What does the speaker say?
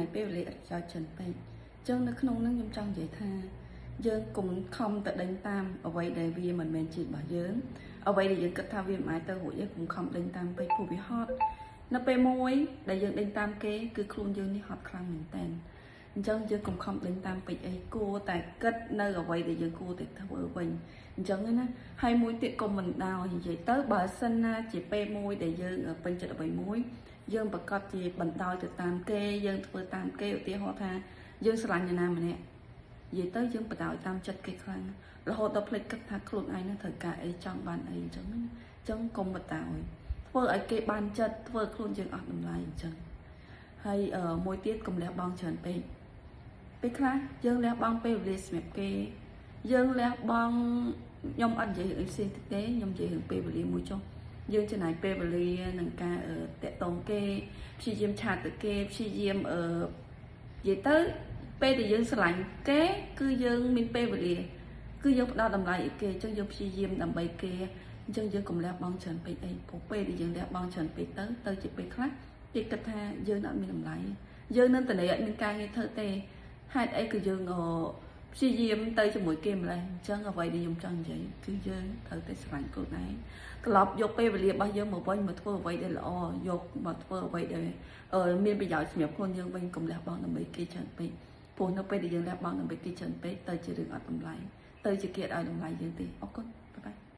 យពេលវេលាឥតប្រយោជន៍ច្រើនពេកអញ្ចឹងនៅក្នុងហ្នឹងខ្ញុំចង់និយាយថាយើងកុំខំទៅដេញតាមអ្វីដែលវាមិនមែនជារបស់យើងអ្វីដែលយើងគិតថាវាមិនអាចទៅរួចទេកុំខំដេញតាមពេកព្រោះវាហត់នៅពេលមួយដែលយើងដេញតាមគេគឺខ្លួនយើងនេះហត់ខ្លាំងមែនតើអញ្ចឹងយើងកុំខំដេញតាមពេកអីគួរតែគិតនៅអ្វីដែលយើងគួរតែធ្វើវិញអញ្ចឹងណាហើយមួយទៀតកុំមិនដោយនិយាយទៅបើសិនណាជាពេលមួយដែលយើងពេញចិត្តអ្វីមួយយើងប្រកាសជាបណ្ដោយទៅតាមគេយើងធ្វើតាមគេឧទាហរណ៍ថាយើងស្រឡាញ់នរណាម្នាក់និយាយទៅយើងបណ្ដោយតាមចិត្តគេខ្លាំងរហូតដល់ភ្លេចគិតថាខ្លួនឯងនឹងត្រូវការអីចង់បានអីអញ្ចឹងណាអញ្ចឹងកុំបណ្ដោយធ្វើឲ្យគេបានចិត្តធ្វើខ្លួនយើងអស់តម្លៃអញ្ចឹងហើយមួយទៀតកុំលះបង់ច្រើនពេកពេលខ្លះយើងលះបង់ពេលវេលាសម្រាប់គេយើងលះបង់ខ្ញុំអត់និយាយរឿងផ្សេងទេខ្ញុំនិយាយរឿងពេលវេលាមួយចុះយើងចំណាយពេលវេលានឹងការតាក់ទងគេព្យាយាម chat ទៅគេព្យាយាមអឺនិយាយទៅពេលដែលយើងស្រឡាញ់គេគឺយើងមានពេលវេលាគឺយើងផ្ដល់តម្លៃឲ្យគេអញ្ចឹងយើងព្យាយាមដើម្បីគេអញ្ចឹងយើងកុំលះបង់ច្រើនពេកអីព្រោះពេលដែលយើងលះបង់ច្រើនពេកទៅទៅជាពេលខ្លះគេគិតថាយើងអត់មានតម្លៃយើងនឹងតនេអត់មានការងារធ្វើទេហេតុអីក៏យើងព្យាយាមទៅជាមួយគេម្លេះអញ្ចឹងអ្វីដែលខ្ញុំចង់និយាយគឺយើងត្រូវតែស្រឡាញ់ខ្លួនឯងត្រឡប់យកពេលវេលារបស់យើងមកវិញមកធ្វើអ្វីដែលល្អយកមកធ្វើអ្វីដែលមានប្រយោជន៍សម្រាប់ខ្លួនយើងវិញកុំលះបង់ដើម្បីគេច្រើនពេកព្រោះនៅពេលដែលយើងលះបង់ដើម្បីគេច្រើនពេកទៅជារឿងអត់តម្លៃទៅជាគេអត់ឲ្យតម្លៃយើងទេអរគុណ bye bye.